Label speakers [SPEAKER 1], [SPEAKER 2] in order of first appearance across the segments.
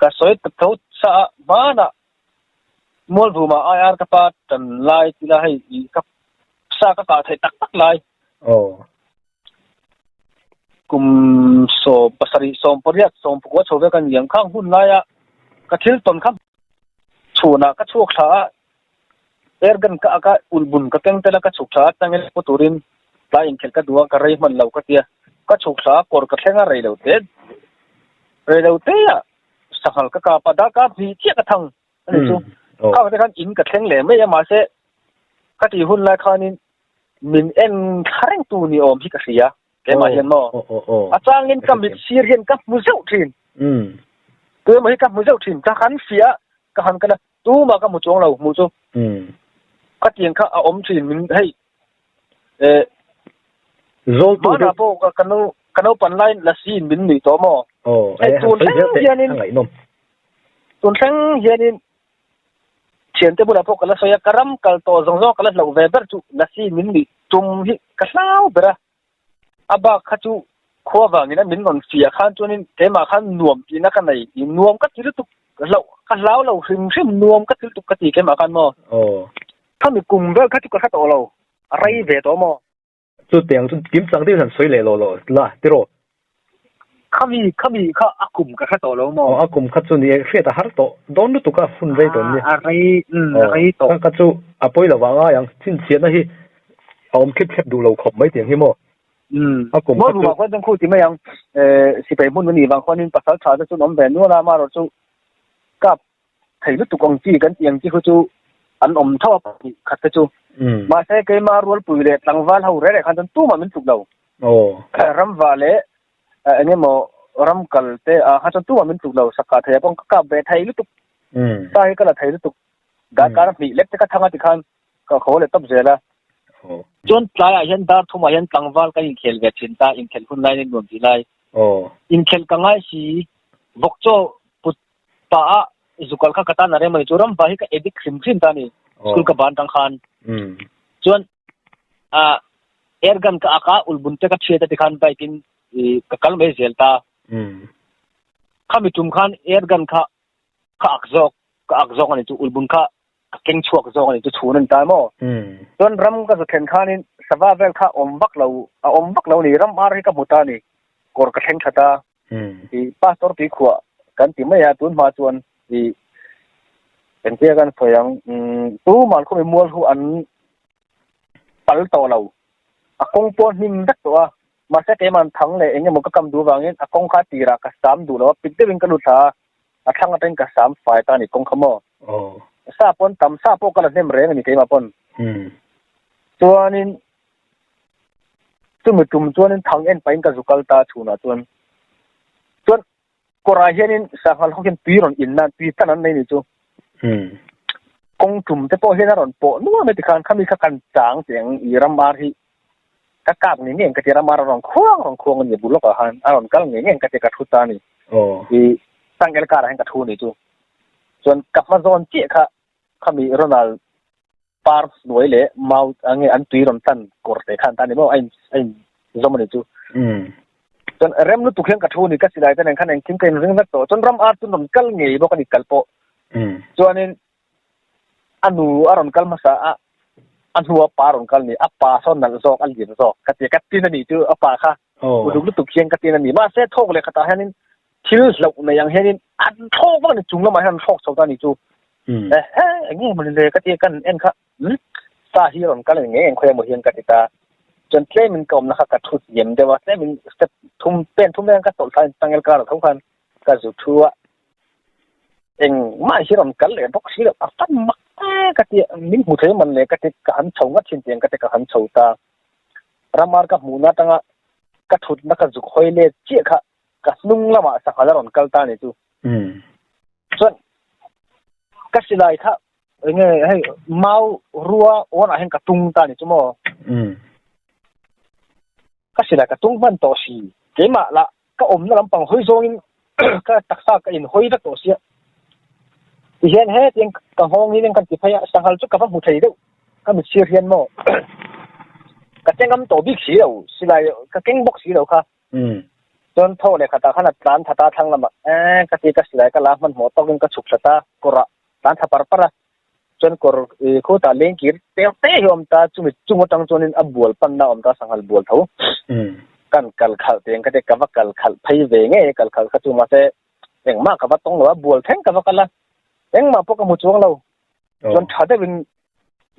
[SPEAKER 1] Ka sawi ta tho sa a, hmanah Mualvumah IR ka pa tan lai tila hei i ka sa ka kah theih tak tak lai.
[SPEAKER 2] Aw.
[SPEAKER 1] Kum 70, 80, 90 chho vek a ni ang. Khang hun laia ka thil tawn kha chhunah ka chhuak thla a, airgun ka ak a, ulhbun ka keng tel a, ka chhuk thla a, changel pu turin tlai inkhelh ka duh a, ka rei hman lo ka tia. Ka chhuk thla a, kawr ka thleng a, rei lo te, rei lo te ah sanghal ka kap a, darkar hnih chiah ka thang a ni chu. Khang te khan in ka thleng leh mai a, mahse ka tih hun lai khanin min en thla reng tu ni awm hi ka hria keimah hian maw a changin ka mit sir hian ka hmu zeuh thin tu emaw hi ka hmu zeuh thin ka han fiah ka han kal a tumah ka hmu chuang lo hmuh chu ka tiang kha a awm thin min hei eh
[SPEAKER 2] Zawl tu
[SPEAKER 1] mana pawh ka ka no ka naupan lai lasi in min nuih tawh maw hei tun thleng hianin tun thleng hianin Thiante bulah pawh ka la sawi a, ka ram kal tawh zawng zawng ka la hlauh ve ber chu Lasi min nih tum hi ka hlau ber a. A bak kha chu khua vangin a min rawn fiah khan chuanin keimah khan nuam tihna ka nei i nuam ka ti lutuk hlauh ka hlau lo hrim hrim nuam ka ti lutuk ka ti keimah khan maw. Khami kum vel kha chu ka hre tawh lo, a rei ve tawh maw.
[SPEAKER 2] Chutiang chu kim chang deuhin han sawi leh lo lo la tiraw?
[SPEAKER 1] Khami, khami kha a kum ka hre tawh lo maw?
[SPEAKER 2] Aw, a kum kha chu ni e, hriat a har tawh dawn lutuk a, hun rei tawn ni.
[SPEAKER 1] A rei, umm, a rei tawh.
[SPEAKER 2] Kha kha chu a pawi lo vang ai ang, chhinchhiahna hi a awm thlip thlep duh lo khawp mai tiang hi maw?
[SPEAKER 1] Umm,
[SPEAKER 2] A kum kha chu.
[SPEAKER 1] Maw vang khuan chuan khu ti mai ang, sipai hmun a nih vang khuanin pasal tha te chu an awm ve nual a, amaherawh chu kap thei lutuk ang chi kan tih ang chi khu chu an awm tho a pahnih khat te chu. Mahse keima rualpui leh tlangval ho reh reh khan chuan tumah min tluk lo. Ramva leh eng emaw ram kal te ah khan chuan tumah min tluk lo. Sakah thei ah pawh ka kap ve thei lutuk. Sa hi ka la thei lutuk. Darkar hnih lek te ka thang a tikhan ka haw leh tawp zel a. Chuan tlaiah hian dar thumah hian tlangval kan inkhel ve thin ta, inkhelh hun lai in nuam tih lai. Inkhelh ka ngai si, vawkchaw put Pa a zukal kha ka tan a rem a ni chu ram va hi ka addict hrim hrim ta a ni school ka ban tang khan chuan a air gun ka ak a ulbun te ka thiat a tikhan bike in ka kal mai zel ta khami tum khan air gun kha ka ak zawk ka ak zawk a ni chu ulbun kha ka keng chhuak zawk a ni chu chhun a ni ta maw chuan ram ka zu thlen khanin sava vel kha awm vak lo a awm vak lo a ni ram ar hi ka hmu ta a ni kawr ka thleng tha ta. I pastor tui khuah kan ti mai a, tun hma chuan i engtia kan sawi ang, tu Malkhumi mual hu an pal tawh lo, a kawng pawh hnim vek tawh a, mahse keiman thang leh eng emaw ka kam duh vangin a kawng kha tirah ka sam duh lo a, pit deuhin ka lut thla a, a thlang atangin ka sam fai ta a ni kawng kha maw. Sa pawn tam sa pawh ka la hnem reng a ni keimah pawn. Chuanin Chumi tum chuanin thang en pahin ka zu kal ta chhunah chuan chuan kawrah hianin sanghal ho hian tui rawn in nan tui tan an nei ni chu. Kawng tum te pawh hian a rawn pawh nual mai tikhan khami kha kan chang tih ang i ram ar hi ka kap ngei ngei ang ka ti ram ar a rawn khuang rawn khuang a ni bul lawkah khan a rawn kal ngei ngei ang ka ti ka thu ta a ni. I changel karah hian ka thu a ni chu. Chuan ka hma zawn chiah kha khami Ronald par hnuai leh mau nge an tui rawn tan kawr te khan ta ni maw a in a in zawm a ni chu. Chuan rem lutuk hian ka thu ni ka silai te nen khan engkim ka in ring vek tawh chuan ram ar chu rawn kal ngei bawk a ni kal pawh. Chuanin a nu a rawn kal hmasa a a hnua pa rawn kal ni a pa sawn nalh zawk a lian zawk ka ti ka tin a ni chu a pa kha uluk lutuk hian ka tin a ni mahse thawk leh khatah hianin thil hlauh nei ang hianin an thlawk vak a ni chung lamah hian an thlawk chho ta a ni chu. Ehe eng nge mawni le ka ti a kan en kha umm sa hi rawn kal eng nge eng khawi emaw hian ka ti ta chuan tlemin ka awmna kha ka thu chiam deuh a tlemin step thum pen thum vel ka tawlh thlai changel kar tho khan ka zu thu a eng mah hi rawn kal leh bawk si lo a fan mak e ka ti a min hmu thei man le ka ti ka han chho ngat thin tiang ka ti ka han chho ta ramar ka hmuhna atanga ka thutna ka zuk hawi let chiah kha ka hnung lamah sanghal a rawn kal ta a ni chu. Chuan ka silai kha enge hei mau rua awn ah hian ka tung ta a ni chu maw. Ka silai ka tung hman tawh si. Keimah lah ka awmna lampang hawi zawngin ka taksa ka in hawi vek tawh sia. Tihian hetiang ka nghawng hi kan ti phei a, sanghal chu ka va hmu thei deuh ka mit sir hian maw. Ka chengam tawh bik si lo, silai ka keng bawk si lo kha. Chuan tho leh khatah khan a tlan that a thlang lamah eh ka ti ka silai ka la hmanhmawh tawkin ka chhuk thlat a kawrah tlan thla par par a chuan kawr ih khutah leng kir teu te hi a awm ta chumi chung atang chuanin a bual panna a awm ta sanghal bual tho kan kal khalh teng ka ti ka va kal khalh phei ve ngei kal khalh kha chu mahse engmah ka va tawng lo a bual thleng ka va kal a engmah pawh ka hmu chuang lo chuan tha deuhin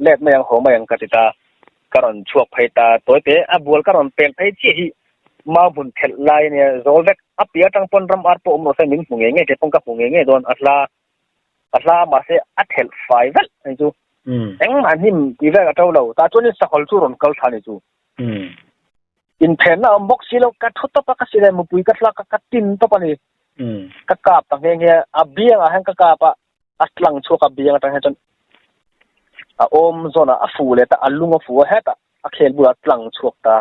[SPEAKER 1] let mai ang haw mai ang ka ti ta ka rawn chhuak phei ta tawi te a bual ka rawn pel phei chiah hi mau hmun thelh lai ania zawl vek a piah atang pawn ram ar pawh awm rawh se min hmu ngei ngei kei pawn ka hmu ngei ngei dawn a hla a hla mahse a thelh fai velh ani chu engmah hnim tih vel a to lo tah chuanin sahawlh chu rawn kal thla ani chu inphenna a awm bawk si lo ka thu tawp a ka silai mupui ka thlak a ka tin tawp ani ka kap ta nghe nghe a biangah hian ka kap a a tlang chhuak a biang atang hian chuan a awm zawn ah a fu leh ta a lung a fu a hetah a khel bulah a tlang chhuak ta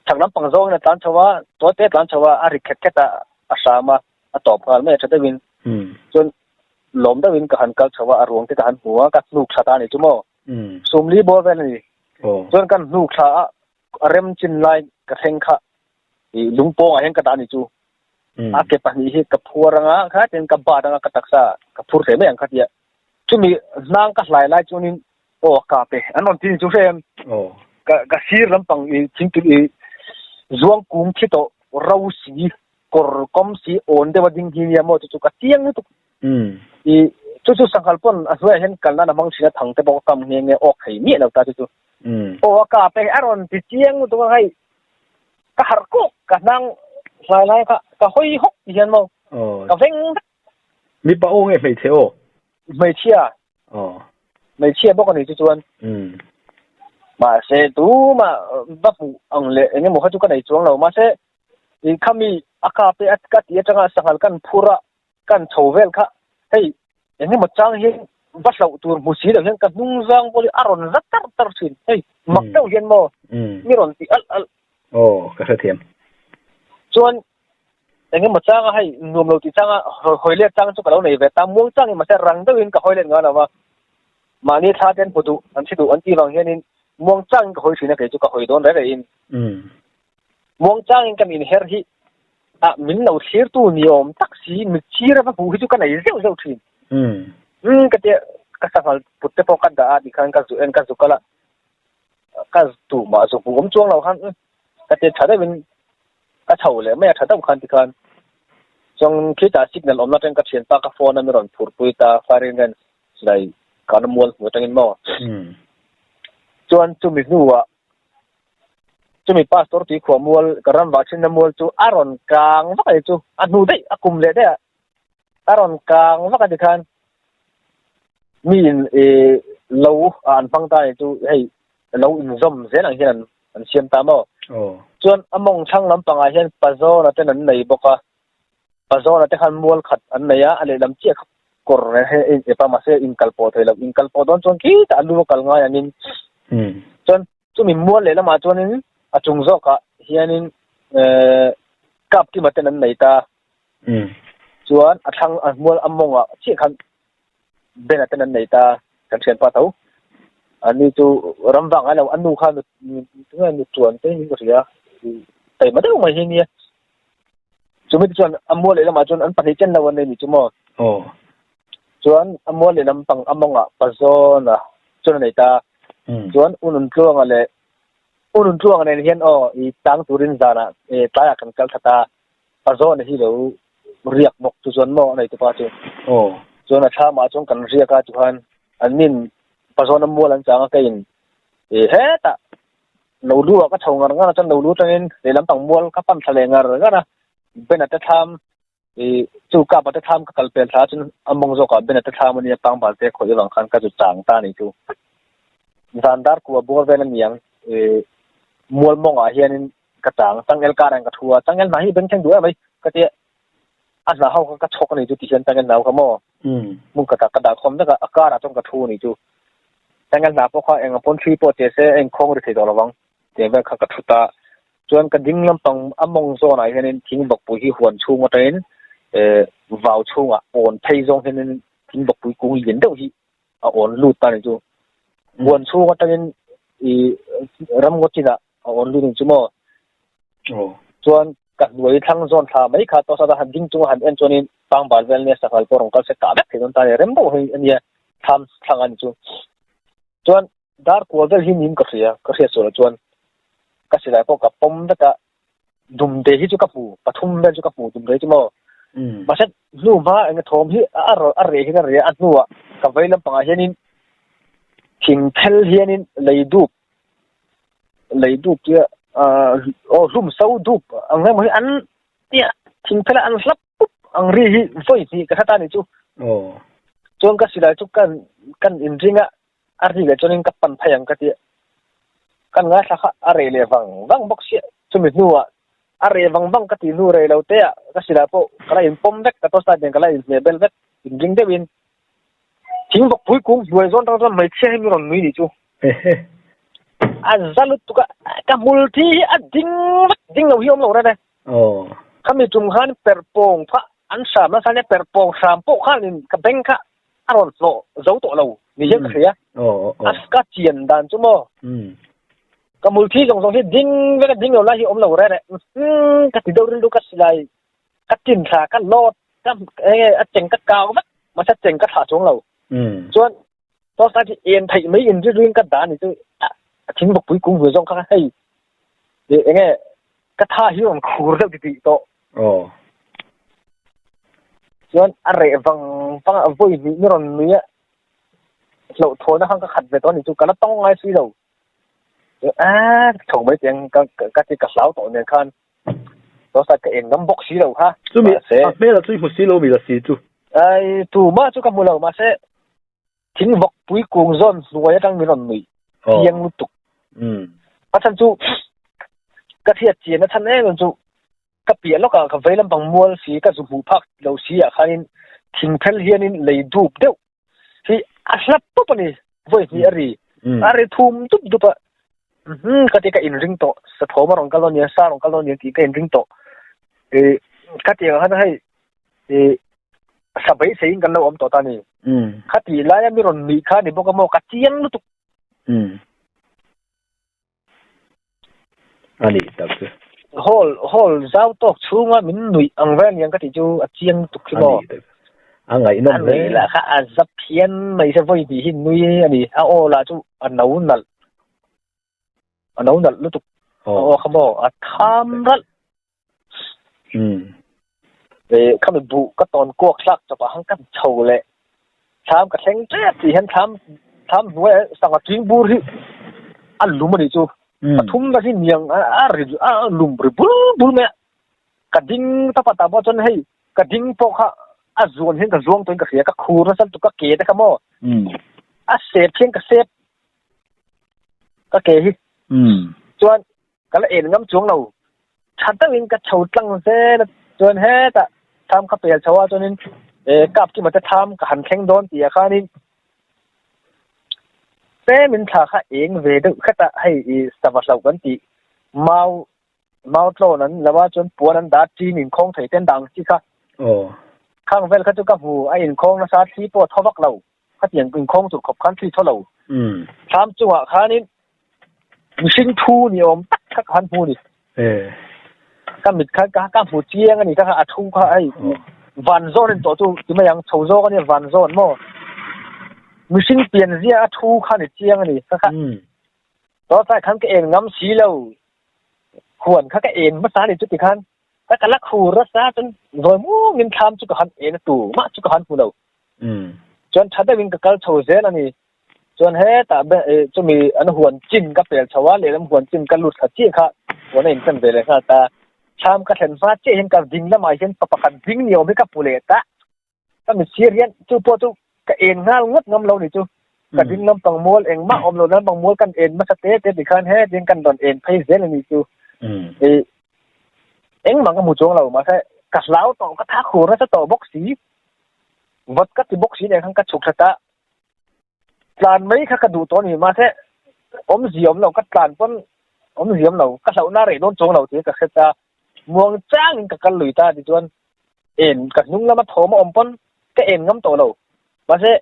[SPEAKER 1] chhak lampang zawngin a tlan chho a tawi te a tlan chho a a ri khet khet a a hram a a tawp nghal mai a tha deuhin chuan lawm deuhin ka han kal chho a a ruang te ka han hmu a ka hnuk thla ta a ni chu maw sumli bawr vel a ni chuan kan hnuk thla a a rem chin lai ka thleng kha ih lungpawngah hian ka dah a ni chu a ke pahnih hi ka phuar anga kha tin ka bat anga ka taksa ka phur hle mai ang kha tia chumi hnang ka hlai lai chuanin aw ka pe an rawn ti ni chu hre em ka ka sir lampang i thingtui i zuang kung thi tawh ro si kawr kawm si awn deuh a ding hi nia maw chu chu ka chiang lutuk i chu chu sanghal pawn a hnuaiah hian kal nan a hmang thin a thang te pawh ka kam nghe nghe awk thei miah lo ta chu chu aw a ka pe a rawn ti chiang lutuk a hei ka harh kawk ka hnang hlai lai kha ka hawi hawk ti hian maw ka veng vek.
[SPEAKER 2] Mipa aw nge hmeichhe aw?
[SPEAKER 1] Hmeichhia. Hmeichhia bawk a ni chu chuan. Mahse tumah va hmuh ang leh eng emaw kha chu ka nei chuang lo. Mahse i khami a kap e a ka tih atanga sanghal kan phur a kan chho vel kha hei eng emaw chang hian va hlauh tur hmu si lo hian ka hnung zang pawh hi a rawn za tar tar thin hei mak deuh hian maw mi rawn ti alh alh.
[SPEAKER 2] Aw ka hrethiam.
[SPEAKER 1] Chuan eng emaw changa hei nuam lo tih changa hawi let chang chu ka lo nei ve ta muang changin mahse rang deuhin ka hawi let ngai lo va mahni thla te an hmu duh an hre duh an tih vang hianin muang changin ka hawi thin a kei chu ka hawi dawn reng rengin muang changin ka inher hi a min lo thlirtu ni awm tak si mit chira va hmuh hi chu ka nei zeuh zeuh thin. Umm ka tia ka sanghal put te pawh ka dah a tikhan ka zu en ka zu kal a ka tu mah zu hmuh awm chuang lo khan ka tia tha deuhin ka chho leh mai a tha deuh khan tikhan chuan khitah signal awmna atangin ka thianpa ka phone a mi rawn phur pui ta firing range silai kana mual hmu atangin maw chuan chumi hnuah Chumi pastor tui khuah mual ka ram vah thinna mual chu a rawn kang vak a ni chu a hnu daih a kum leh daih ah a rawn kang vak a ti khan mi in ih lo ah an hmang ta a ni chu hei lo inzawm zel ang hian an siam ta maw chuan a mawng chhang lampangah hian pazawna ten an nei bawk a pazawna te khan mual khat an nei a a lehlam chiah kha kawr reng hi a inep a mahse inkal pawh thei lo inkal pawh dawn chuan khitah a lu a kal ngai angin chuan Chumi mual leh lamah chuanin a chung zawkah hianin kap kima ten an nei ta. Chuan a thlang a mual a mawngah chiah khan Bena ten an nei ta kan thianpa tho. Ani chu ram vang ngai lo a nu kha tunge nu tuan te in ka hria taima deuh mai hi nia. Chumi te chuan a mual leh lamah chuan an pahnih chen lo an nei ni chu maw. Chuan a mual leh lampang a mawngah Pazawna chuan a nei ta. Chuan U Nuntluanga leh U Nuntluanga nen hian aw i tang turin zanah tlaiah kan kal that a, Pazawna hi lo riak bawk chu chuan maw a nei tupa chu. Chuan a thlamah chuan kan riak a tichuan an nin Pazawna mual an chang a keiin hetah lo lu ah ka chho ngar ngar a chuan lo lu atangin lehlam pang mual ka pan thla leh ngar ngar a, Bena te thlam I chu kap a te thlam ka kal pel thla chuan a mawng zawkah Ben a te thlam a nia pangbal te khawih avang khan ka zu chang ta a ni chu. Zan dar kua bawr vel a niang i mual mawngah hianin ka chang changel karah hian ka thu a, changel hna hi beng thleng duh em mai ka tia a hna ho kha ka chhawk a ni chu ti hian changel hna ho kha maw hmun ka dah ka dah khawm vek a, a karah chuan ka thu a ni chu. Changel hna pawh kha eng ang pawn thli pawh che se a inkhawng ri thei tawh lovang. Tiang vel kha ka thut a, chuan ka ding lampang a mawng zawnah hianin thing bawkpui hi huan chhung atangin vau chhungah awn phei zawng hianin thing bawkpui kung lian deuh hi a awn lut ta a ni chu. Huan chhung atangin ih ramngaw chinah a awn lut a ni chu maw. Chuan. Ka hnuai thlang zawn thla mai kha tawh sata han ding chunga han en chuanin pangbal vel nia sanghal pawh rawn kal se kah vek thei dawn ta a ni. Rem deuh hi a nia thlam thlang a ni chu. Chuan dar kual vel hi nim ka hria, ka hriat sual ah chuan ka silai pawh ka pawm vek a, dumde hi chu ka hmu, pathum vel chu ka hmu dumde chu maw. Mahse hnu hma eng thawm hi a a reh hian a reh a, a hnuah ka vei lampangah hianin thing phel hianin lei dup lei dup tia aw hlum so dup ang emaw hi an tia thing phela an hlap pup ang ri hi vawi hnih ka hre ta ni chu
[SPEAKER 2] aw
[SPEAKER 1] chuan ka silai chu kan kan inring a a ri leh chuanin ka pan phei ang ka tia kan ngaithla kha a reh leh vang vang bawk sia chumi hnuah a reh vang vang ka tih hnu rei lo te ah ka silai pawh ka la inpawm vek ka torchlight nen ka la inhmeh bel vek inring deuhin thing bawkpui kung hnuai zawn tang chuan hmeichhia hi min rawn nui nih chu. A za lutuk a, ka hmul thi hi a ding vek ding lo hi awm lo reng e. Khami tum khan perhpawng pha an hram nasa nia perhpawng hram pawh khanin ka beng kha a rawn hlawh zo tawh lo ni hian ka hria. A ka chian dan chu maw. Ka hmul thi zawng zawng hi ding vek a ding lo lai hi awm lo reng e. Ka ti deuh rilru ka silai ka tin thla ka lawt ka enge a cheng ka kau vek mahse cheng ka thlah chuang lo. Chuan Torchlight hi en theih mai in rilru in ka dah ni chu a thing bawkpui kung ve zawng kha hei enge ka tha hi rawn khur deuh ti tih tawh.
[SPEAKER 2] Aw.
[SPEAKER 1] Chuan a reh vang vang a vawi hnih ni rawn nui a hlauh thawn a khan ka khat ve tawh ni chu ka la tawng ngai si lo. A tho mai teng ka ka ti ka hlau tawh nen khan torchlight ka en ngam bawk si lo kha.
[SPEAKER 2] Chumi a hmel a chu i hmu si lo mi la si chu.
[SPEAKER 1] Ai tumah chu ka hmu lo mahse Thing vawkpui kung zawn hnuai atang min rawn nuih chiang lutuk. A chhan chu ka hriat chian a chhan em em chu ka piah lawkah ka vei lampang mual si ka zu hmuh phak lo si ah khanin thing phel hianin lei dup deuh hi a hlap pawp a ni vawi hnih a ri a ri thum dup dup a ka ti ka inring tawh sathawm a rawn kal dawn nia sa rawn kal dawn nia tih ka inring tawh ka ti ang khan hei sa beiseiin kan lo awm tawh ta ni. Khati laia mi rawn nuih kha ni bawk a maw ka chiang lutuk.
[SPEAKER 2] A nih tak chu.
[SPEAKER 1] Hall hall zau tawk chhunga min nuih ang vel niang ka tih chu a chiang lutuk khi maw.
[SPEAKER 2] A ngaihnawm
[SPEAKER 1] hle. A nuih lah kha a zap hian mai se vawi hnih hi nui a ni. A aw lah chu a no nalh. A no nalh lutuk. A aw kha maw a tham ralh. Khami buh ka tawn kuak thlak chawpah khan ka chho leh thlam ka thleng tep tih hian thlam thlam hnuai sangha tuing bur hi a lum a nih chu pathum na hi niang a ri a lum ri bul bul mai a ka ding ta pata pawh chuan hei ka ding pawh kha a zuan hian ka zuang tawhin ka hria ka khur nasa lutuk ka ke te kha maw a sep hian ka sep ka ke hi chuan Ka la en ngam chuang lo. Tha deuhin ka chho tlang zel a, chuan hetah thlam ka pel chho a, chuanin kap kima te thlam ka han thleng dawn tih ah khanin tlemin thla kha eng ve deuh khat a, hei i sava hlauh kan tih mau mau tlawn an lo a, chuan puan an dah ṭin inkhawng thei te an dah ang chi kha. Khang vel kha chu ka hmu, a inkhawng nasa thli pawh a thaw vak lo. Khatiang inkhawng tur khawp khan thli thaw lo. Thlam chungah khanin mihring thu ni awm tak kha ka han hmu ni. Ka mit khan ka ka hmu chiang a ni ka a thu kha hei van zawn in tawh chu ti mai ang chho zawk a nia van zawn maw. Mihring pian zia a thu kha ni chiang a ni ka kha. Tawh khan ka en ngam si lo. Huan kha ka en hmasa ni chuti khan. Ka ka la khur nasa chuan zawi mungin thlam chu ka han en a tu mah chu ka han hmu lo. Chuan tha deuhin ka kal chho zel a ni. Chuan hetah chumi an huan chin ka pel chho a, lehlam huan chin ka lut thla chiah kha huan a inchen ve leh nghal ta. Thlam ka thlen hma chiah hian ka ding lamah hian pa pakhat ding ni awm hi ka hmu leh ta. Ka mit sir hian chu pawh chu ka en nghal ngawt ngam lo ni chu. Ka ding lampang mual engmah awm lo lampang mual kan en hmasa te te tikhan hetin kan rawn en phei zel a ni chu. Engmah ka hmu chuang lo mahse ka hlau tawh ka tha khur nasa tawh bawk si. Vawt ka ti bawk si nen khan ka chhuk that a. Tlan mai kha ka duh tawh a ni mahse awmzia awm lo ka tlan pawn awmzia awm lo ka hlauhna reh dawn chuang lo tih ka hre ta. Muang changin ka kal lui ta tichuan en ka hnung lama thawm a awm pawn ka en ngam tawh lo mahse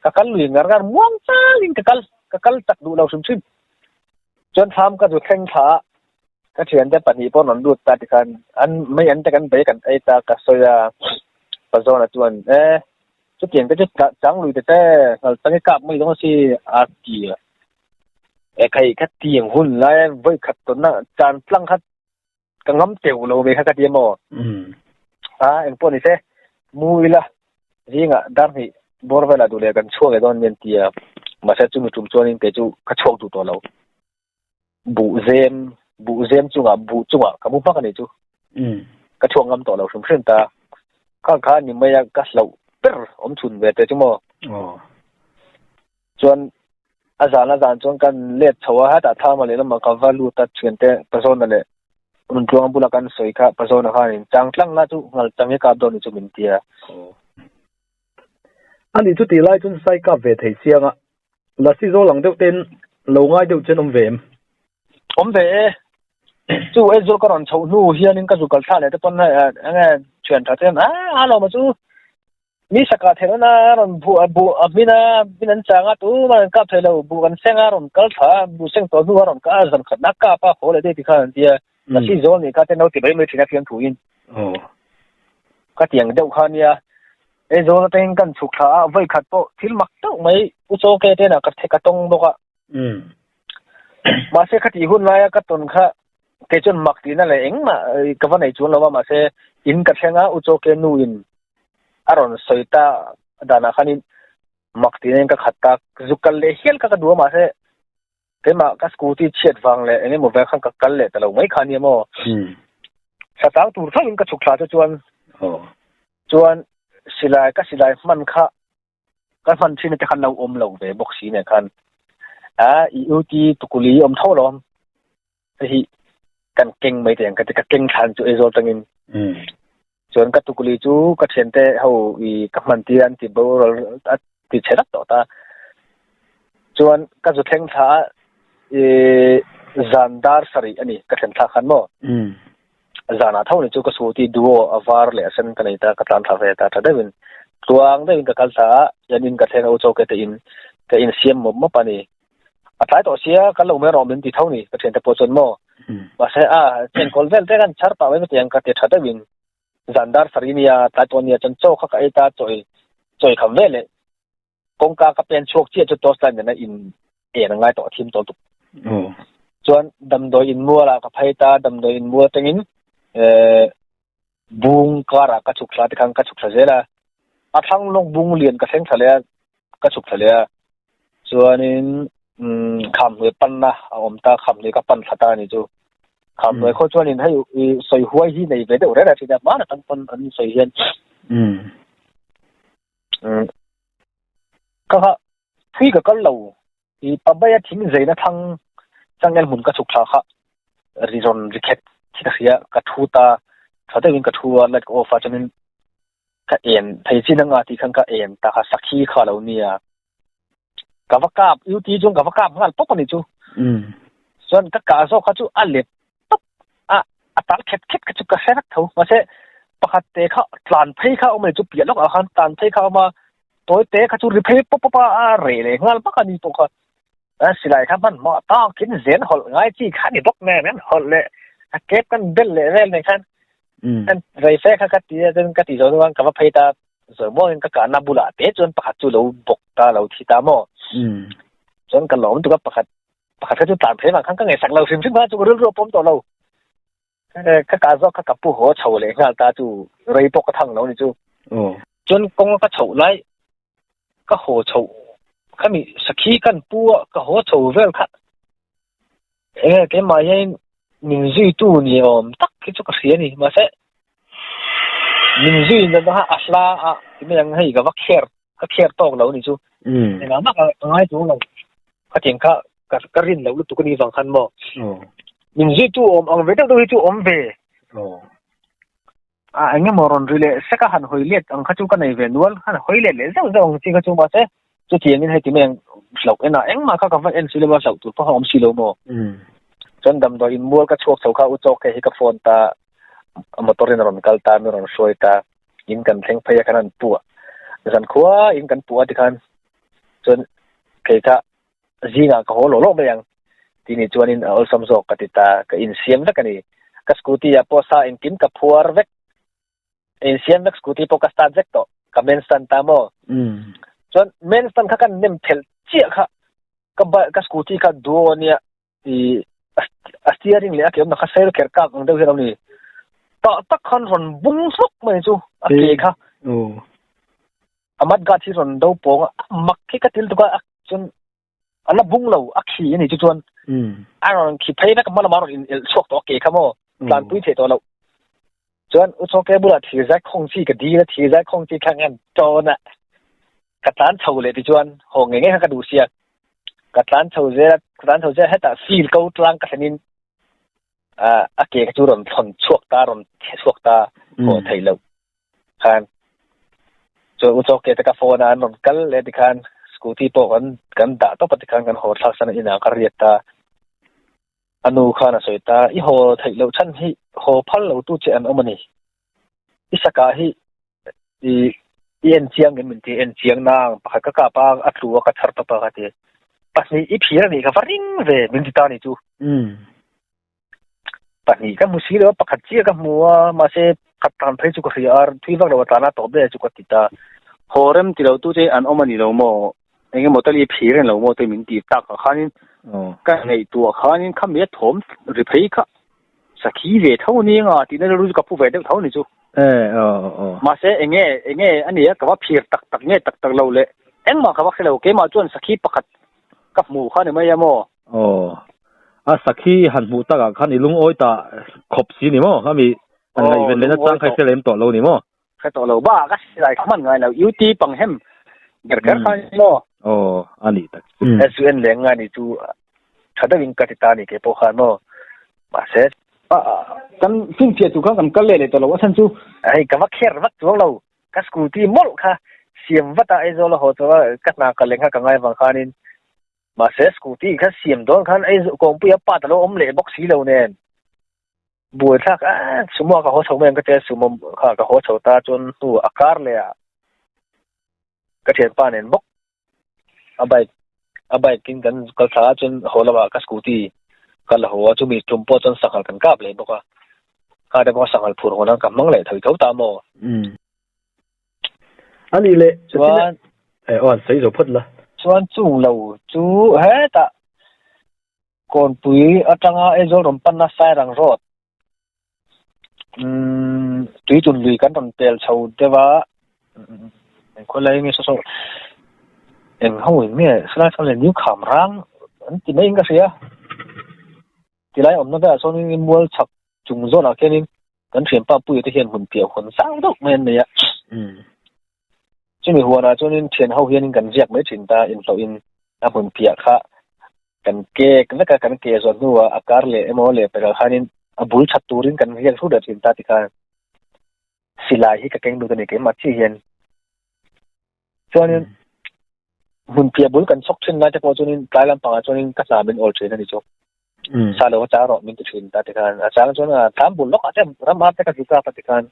[SPEAKER 1] ka kal lui ngar ngar muang changin ka kal ka kal chak duh lo hrim hrim chuan thlam ka zu thleng thla a. Ka thiante pahnih pawh rawn lut ta tikhan an mai an te kan bei kan ei ta ka sawi a, Pazawna chuan e chutiang te chu chang lui te che nghal chang i kap mai dawn si a ti a. E khai kha tiang hun lai vawi khat tawnna chan tlang kha ka ngam teuh lo ve kha ka ti a maw? A engpawh ni se mu ila zingah dar hnih bawr velah duh leh kan chhuak leh dawn anian ti a, mahse chumi tum chuanin kei chu ka chhuak duh tawh lo. Buh zem, buh zem chungah, buh chungah ka mu hmak a nih chu. Ka chhuak ngam tawh lo hrim hrim ta. Kha kha ni mai a ka hlauh ber awm chhun ve te chu maw. Chuan a zan a zan chuan kan let chho a, hetah thama leh lamah ka va lut a thiante Pazawna leh Runtluanga bula kan sawi kha Pazawna khanin chang tlang la chu ngal chang hi kap dawn ni chu min ti a.
[SPEAKER 2] Ani chu tih lai chuan sai kap ve thei chiang a, Lasi zawl ang deuh ten lo ngai deuh chen awm ve em?
[SPEAKER 1] Awm ve e. Chu Aizawl ka rawn chhoh hnu hianin ka zu kal thla leh te pawn enge thian tha ten a a lawm a chu mi saka theih na rawn bu a bu a hmin a hmin an chang a tumah an kap thei lo bu kan seng a rawn kal thla a bu seng tawh hnu a rawn kal a zan khat na kap a haw leh daih ti khan an tia Lasi zawl nih kha te no ti mai mai thin a fiamthu in. Ka tiang deuh kha nia. Aizawl atangin kan chhuk thla a, vawi khat pawh thil mak deuh mai U Chawke te inah ka ka tawng bawk a. Mahse khatih hun laia ka tawn kha kei chuan mak tihna leh engmah ka va nei chuang lo a, mahse in ka thleng a, U Chawke nu in a rawn sawi ta danah khanin mak tihna in ka khat ta, zuk kal leh hial kha ka duh a, mahse keimah ka scooty chhiat vang leh eng emaw vel khan ka kal leh ta lo mai kha nia maw. Satang tur tho in ka chhuk thla chu chuan chuan silai ka silai hman kha ka hman thin te khan lo awm lo ve bawk si nen khan a i UT tukuli awm tho lawm hei hi kan keng mai te ang ka ti ka keng thlan chu Aizawl tangin chuan ka tukuli chu ka thiante ho i ka hman tir an ti boral a ti chhe rak tawh ta chuan ka zu thleng thla a i zan dar sarih ani ka thlen thlak khan maw Zanah tho ni chu ka scooty duo a var leh a sen ka nei ta, ka tlan thla ve ta tha deuhin. Tluang deuhin ka kal thla a, yan in ka thleng a u chawke te in ka insiam mawp mawp a ni. A tlai tawh sia, kan lo mai rawh min ti tho ni, ka thiante pawh chuan maw. Mahse a, chenkawl vel te kan chhar pah mai mai ang ka ti tha deuhin. Zan dar sarih nia, tlai tawh nia chuan chaw kha ka ei ta, chaw ei chaw ei kham veleh kawngka ka pen chhuak chiah chu torch light nena in en a ngai tawh a thim tawh lutuk. Chuan damdawi in mual ah ka phei ta, damdawi in mual atangin eh bung kar ah ka chhuk thla tikhan ka chhuk thla zel a, a thlang lawk bung lian ka thleng thla leh a, ka chhuk thla leh a, chuanin umm khamhnuai panna a awm ta, khamhnuai ka pan thla ta a ni chu. Khamhnuai khaw chuanin hei i sawi huai hi nei ve deuh reng a thin a, hmanah tan pawn an sawi hian. Ka kha thui ka kal lo i pabaia thing zeina thlang changel hmun ka chhuk thla kha ri rawn ri khet khi ka hria ka thu ta tha deuhin ka thu a light ka off a chuanin ka en thei chin anga tih khan ka en ta kha sakhi kha lo nia ka va kap UT chuan ka va kap nghal pawp a ni chu chuan ka kah zawk kha chu a let tawp a a tal khet khet kha chu ka hre vek tho mahse pakhat te kha tlan phei kha awm a ni chu piah lawkah khan tlan phei kha awm a tawi te kha chu ri phei pawp pawp a a reh leh nghal vak a ni pawh kha a silai kha hmanhmawh takin zen hawlh ngai chi kha ni bawk nen an hawlh leh a kep kan bel leh vel nen khan kan rei fe kha ka ti a chuan ka ti zo chuan ka va phei ta zawi muangin ka kahna bulah te chuan pakhat chu lo bawk ta lo thi ta maw chuan ka lawm tuk a pakhat Pakhat kha chu tlan phei vang khan ka ngaihsak lo hrim hrim kha chu ka rilru a pawm tawh lo. Ka kah zawk kha ka pu haw chho leh nghal ta chu rei pawh ka thang lo ni chu. Chuan kawng ka chhoh lai ka haw chhoh khami sakhi kan pu a ka haw chho vel kha enge keimah hian min zuitu ni awm tak hi chu ka hria a ni. Mahse min zui na kha a hla a ti mai ang hei ka va kher ka kher tawk lo ni chu. Engah mah ka ngai chuang lo. Khatiang kha ka ka rin loh lutuk a ni vang khan maw. Min zuitu awm ang ve deuh deuh hi chu awm ve. A eng emaw rawn ri leh sek a han hawi let ang kha chu ka nei ve nual. Han hawi let leh zeuh zeuh ang chi kha chu mahse chutiangin hei ti mai ang hlauh en a engmah kha ka va en si lo a hlauh tur pawh a awm si lo maw. Chuan damdawi in mual ka chhuak chho kha u chawk hei hi ka phone ta motor in a rawn kal ta mi rawn hruai ta. In kan thleng phei a khan an puah zan khua in kan puah tikhan chuan kei kha zingah ka haw lawh lawh mai ang. Ti ni chuanin a awlsam zawk ka ti ta, ka insiam vek a ni. Ka scooty ah pawh sa engkim ka phuar vek. Insiam vek scooty pawh ka start vek tawh. Ka main stand ta maw? Chuan main stand kha ka nem phelh chiah kha ka bike ka scooty kha duo ania i a steering leh a ke awmna kha sel kher kak ang deuh hian a awm ni. Tah tak khan rawn bung hlawk mai chu a ke kha. A mud guard hi rawn do pawng a, mak hi ka til tuk a, chuan a la bung lo a khi a ni chu chuan a rawn khi phei vek hma lamah a rawn in elh chhuak tawh a ke kha maw tlanpui theih tawh loh chuan u chawke bulah thirzai khawng chi ka dil a thirzai khawng chi kha ngan tawn a ka tlan chho leh ti chuan haw ngei ngei kha ka duh sia ka tlan chho zel a ka tlan chho zel hetah field ko tlang ka thlen in a ke kha chu rawn thlawn chhuak ta rawn chhuak ta haw theih loh khan chuan u chawke te ka phone a an rawn kal leh tikhan scooty pawh kan kan dah tawp a tikhan kan haw thlak san a inah ka riat ta a nu khan a sawi ta i haw theih loh chhan hi haw phal lo tu che an awm a ni i saka hi i i en chiang em min ti en chiang nang pakhat ka kap a a tlu a ka chhar tawp a ka ti pahnih i phir a nih ka va ring ve min ti ta ni chu Pahnih ka hmu si lo a, pakhat chiah ka hmu a, mahse khat tan phei chu ka hria a, thui vak lo a tlan a tawp ber chu ka ti ta. Haw rem ti lo tu che an awm a ni lo maw? Eng emaw tal i phir en lo maw te min ti tak ah khanin ka ngaihtuah khanin khami a thawm ri phei kha sakhi ve tho nia nga tihna rilru chu ka pu ve deuh tho ni chu. Mahse enge enge a nia ka va phir tak tak nge tak tak lo le engmah ka va hre lo keimah chuan sakhi pakhat ka hmu kha ni mai a maw?
[SPEAKER 2] Aw, a sakhi han hmuh takah khan i lungawi ta khawp si ni maw? Ami an ngaihven lehna chang kha i hre lem tawh lo ni maw?
[SPEAKER 1] Hre tawh lo ba, ka silai kha hman ngai lo, UT pang hem ber kher kha ni maw?
[SPEAKER 2] Aw, a nih tak
[SPEAKER 1] chu. SUN leng ngai ni chu tha deuhin ka ti ta ni kei pawh khan maw? Mahse, kan finfiah tur khan kan kal leh leh tawh lo a chhan chu. Hei ka va kher vak chuang lo, ka scooty mawlh kha siam vat a Aizawl a haw chauh a, ka hna kal leh kha ka ngai vang khanin Mahse scooty kha siam dawn khan ei kawngpui a part a lo awm leh bawk si lo nen buaithlak a sumo ka haw chho mai ang ka tia sumo kha ka haw chho ta chuan hnu a kar leh ah ka thianpa nen bawk a bike a bike in kan kal thla a chuan haw lamah ka scooty ka la haw a chumi tum pawh chuan sanghal kan kap leh bawk a kha te pawh sanghal phur hawn a ka hmang leh tho tho ta maw.
[SPEAKER 2] A nih leh chuan eh aw an sawi zo phawt la.
[SPEAKER 1] Chuan chung lo chu hetah Kawnpui atanga Aizawl rawn panna Sairang Road umm Tuitun lui kan rawn pel chho deuh a engkhaw lai nge saw saw eng ho in nge silai chuan leh New Khamrang an ti mai in ka hria tilai awmna velah chuan mual chhak chung zawnah khianin Kan thianpa Puia te hian hmun piah huan zau deuh mai an nei a. Chumi huanah chuanin thian ho hianin kan ziak mai thin ta, inhlawhin a hmun piah kha kan kek vek a, kan ke zawh hnuah a kar leh emaw leh peral khanin a bul that turin kan riak hrut leh thin ta tikhan silai hi ka keng lut a ni keimah chiah hian. Chuanin hmun piah bul kan chhawk thin lai te pawh chuanin tlai lampangah chuanin ka hna min awl thin a ni chu. Sa lo a chang rawh min ti thin ta tikhan a chang chuan a tlam bul lawkah te ram ar te ka zu kap a tikhan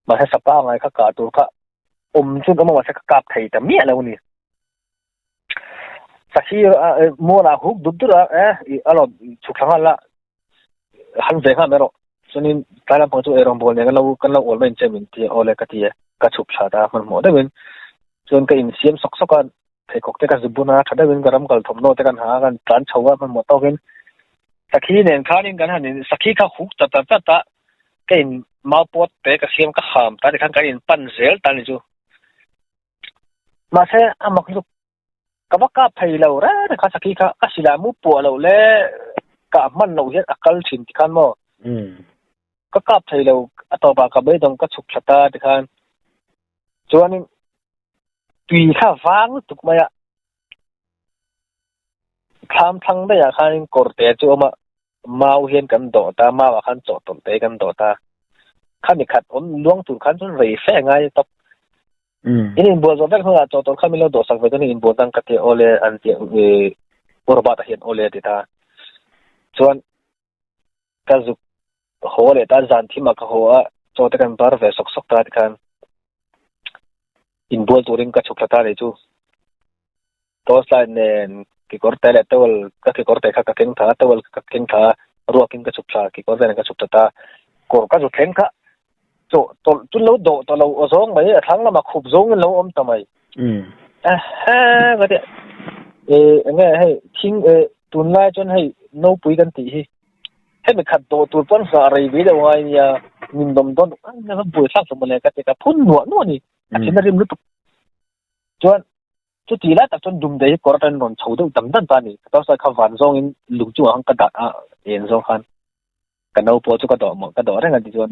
[SPEAKER 1] mahse sapa ngai kha kah tur kha awm chuan awm a mahse ka kap thei ta miah lo a ni. Sakhi mualah huk dut dut a eh a lawm chhuk thla nghal la han ve nghal mai rawh chuanin tlai lampang chu eirawngbawl nen kan lo kan lo awl mai ang che min ti a awle ka ti a ka chhuk thla ta hmanhmawh deuhin chuan ka insiam sawk sawk a pheikhawk te ka zu bun a tha deuhin ka ram kal thawmhnaw te kan ha a kan tlan chho a hmanhmawh tawkin sakhi nen khanin kan han in sakhi kha huk ta ta ta ta ka in mau pawt te ka siam ka ham ta tikhan kan in pan zel ta ni chu mahse a mak lutuk Ka va kap thei lo reng reng kha sakhi kha ka silai mu puah loh le kah hman loh hian a kal thin tikhan maw ka kap thei lo a tawpah ka beidawng ka chhuk thla ta tikhan chuanin tui kha vang lutuk mai a thlam thlang daihah khanin kawr te chu a awm a mau hian kan dawh ta mau ah khan chawhtawlh te kan dawh ta khami khat awm luang tur khan chuan rei fe ngai tawp. In inbual zawh vek hnuah chawhtawlh kha min lo dawhsak ve chuan inbual dang ka ti a awle an ti a Pu Robert-a hian awle a ti ta. Chuan ka zuk haw leh ta zan thimah ka haw a chaw te kan bar ve sawk sawk ta tikhan inbual turin ka chhuk thla ta nih chu. Torchlight nen. Kekawr te leh towel ka kekawr te kha ka keng tha a, towel ka keng tha a, ruakin ka chhuk thla, kekawr te nen ka chhuk thla ta. Kawr ka zu thleng kha chaw tawlh chu lo dawh tawh lo aw zawng mai, a thlang lamah khup zawngin lo awm ta mai. Aha ka ti e enge hei thing e tunlai chuan hei nopui kan tih hi hemi khat dawh tur pawn hlauh rei ve deuh ngai nia min dawm dawn a va buai thlak hlawm mawle ka ti ka phun nuah nuah a ni a thin a rim lutuk chuan chuti lai tak chuan dumdei hi kawr atangin rawn chho deuh dam dam ta a ni ka tawsai kha van zawngin lung chungah khan ka dah a en zawng khan ka no pawh chu ka dawh mawh ka dawh reng a ti chuan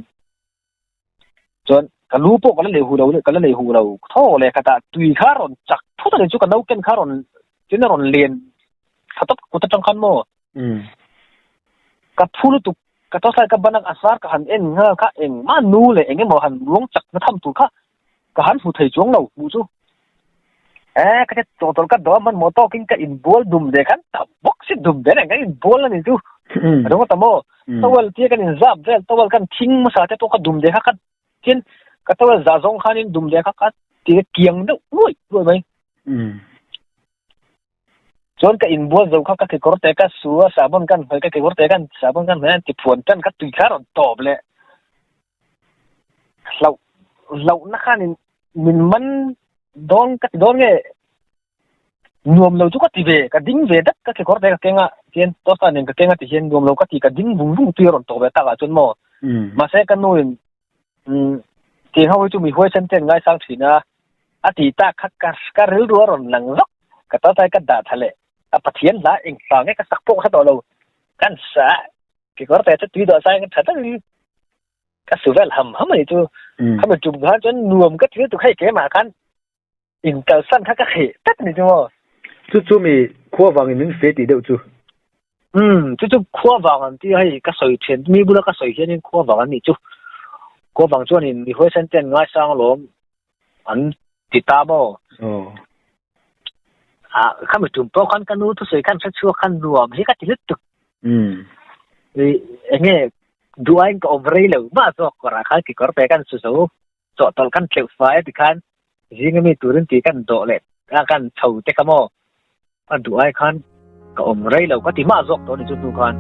[SPEAKER 1] chuan ka lu pawh ka la lei hu lo ka la lei hu lo thaw leh khatah tui kha rawn chak thut a ni chu ka no ken kha rawn tin a rawn len thla tawp kut atang khan maw ka phu lutuk ka tawslai ka ban a sar ka han en nghal kha engmah nu leh eng emaw han luang chak na tham tur kha ka han hmu thei chuang lo hmuh chu e ka che tawtawlh ka dawm hmanhmawh tawkin ka inbual dum ve khan tam bawk si dum ve reng ka inbual a ni chu a dawng ta maw towel tia kan inzap vel towel kan thing hmasa te pawh ka dum ve kha ka tin ka towel zah zawng khanin dum ve kha ka ti kiang deuh luai luai mai chuan ka inbual zo kha ka kekawr te ka su a sahbawn kan hnawih ka kekawr te kan sahbawn kan hnawih a ti phuan tan ka tui kha a rawn tawp leh Hlauh hlauhna khanin min man dawn ka ti dawn nge nuam lo chu ka ti ve ka ding ve dat ka kekawr te ka keng a tihian tosta nen ka keng a ti hian nuam lo ka ti ka ding vung vung tui a rawn tawh ve takah chuan maw mahse ka nu in tiang ho hi chu mi huaisen te an ngaisang thin a a ti tak kha ka ka rilru a rawn lang zawk ka tosta ka dah tha leh a Pathian hla eng hla nge ka sak pawh ka hre tawh lo kan sa kekawr te chu tui dawh sai ka tha tak ka su vel ham ham ani chu khami tum khan chuan nuam ka ti lutuk hei keimah khan in kalsan kha ka hreh tlat ani chu maw
[SPEAKER 2] chu chu mi khua vangin min fe tih deuh chu
[SPEAKER 1] um chu chu khua vang an ti hei ka sawi thian mi bula ka sawi hianin khua vang an nih chu khua vang chuanin mi huaisen te an ngaisang alawm an ti ta maw a khami tum pawh khan ka nu thusawi khan hre chhuak khan nuam hi ka ti lutuk enge duain ka awm rei lo mah zawk kawrah khan kekawr te kan su zo chawhtawlh kan tleuh fai a tikhan zinga mi turin tih kan dawh leh a kan chho te kha maw a duh ai khan ka awm rei lo ka ti mah zawk tawh a ni chu hnu khan.